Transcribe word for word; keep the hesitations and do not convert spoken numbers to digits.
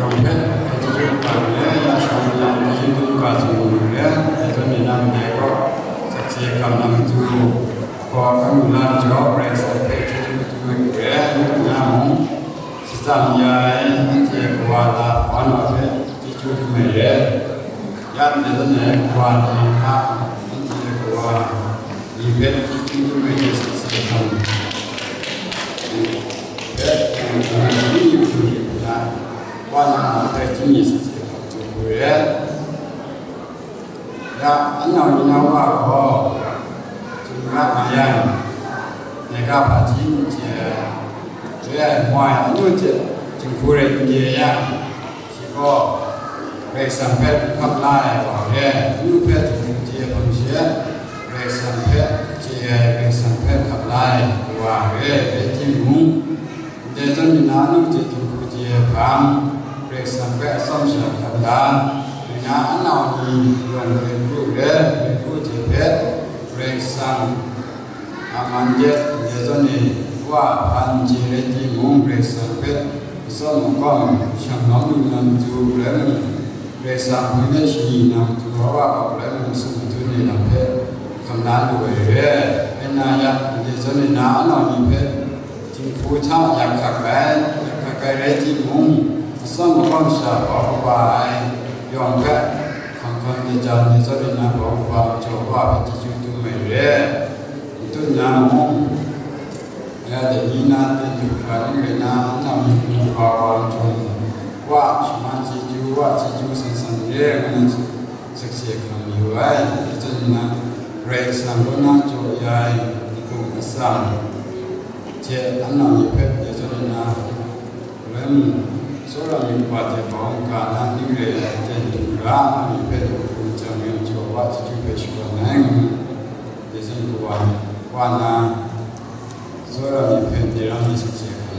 Yawng hpe, chyeju kaba ni le, ya shawng lam, chyeju kaba tsun lu re, dai zawn ni nang dai gaw, sakse hkam nang tu, hkaw hkan lu la jaw, Karai Kasang hpe chyeju tu ai re, n du na mung, shatsam ya ai, anhte kawa la, kawan wa hpe, chyeju tu ai re. Ya ndai zawn ni, kawa ni hta, anhte kawa ni hpe, chyeju tu ai re, sakse hkam. Hpe, chyeju tu ai re, Wa na hpe chyinghkun sakse hkam chyeju re. Ya, anau ni na wa gaw, Chyum ra nga yang, neka hpaji n chye ai, re ai, moi anu hte jinghku rai n de yang, shi gaw, Karai Kasang hpe n hkap la ai wa re, anu hpe jinghku chye ai hpang shi, Karai Kasang hpe chye ai, Karai Kasang hpe n hkap la ai wa re, rai timung, Ndai zawn ni na anu hte jinghku chye ai hpang, Karai Kasang hpe atsawm sha hkam da, rai na anau ni yawng rai kru re, rai kru hte hpe, Karai Kasang a man de, ndai zawn ni wa hpan chye rai timung, Karai Kasang hpe atsawm magawm, shang lawm lu na matu rai mung, Karai Kasang hpang de shani na matu wa wa hkawk rai mung, sum matu ni lam hpe hkam na lu ai re. Rai na ya, ndai zawn ni na anau ni hpe, Jinghku hta yak hkak ai, yak hkak ai rai timung, atsawm magawm sha bau kaba ai yawng hpe, hkam hkam de jan ni zawn rin na bau kaba majaw wa hpe chyeju tu ai re. N tut na mung, ya de ni na ten du hkra ning rai na, n na myit mu kaba wa majaw ni, wa shaman chyeju, wa chyeju san san re, ngu na sakse hkam yu ai. Dai zawn rin na, Karai Kasang kaw na jaw ya ai, n-gun atsam hte anau ni hpe dai zawn rin na, Karai mung, tsawra myit kaba hte bau n-ga na ning rai ai, ten du hkra anau ni hpe n-gun jang rai jaw wa chyeju hpe shakawn ai, ngu na, dai zawn kawa, wa na, tsawra myit hpe dai ram ni sakse hkam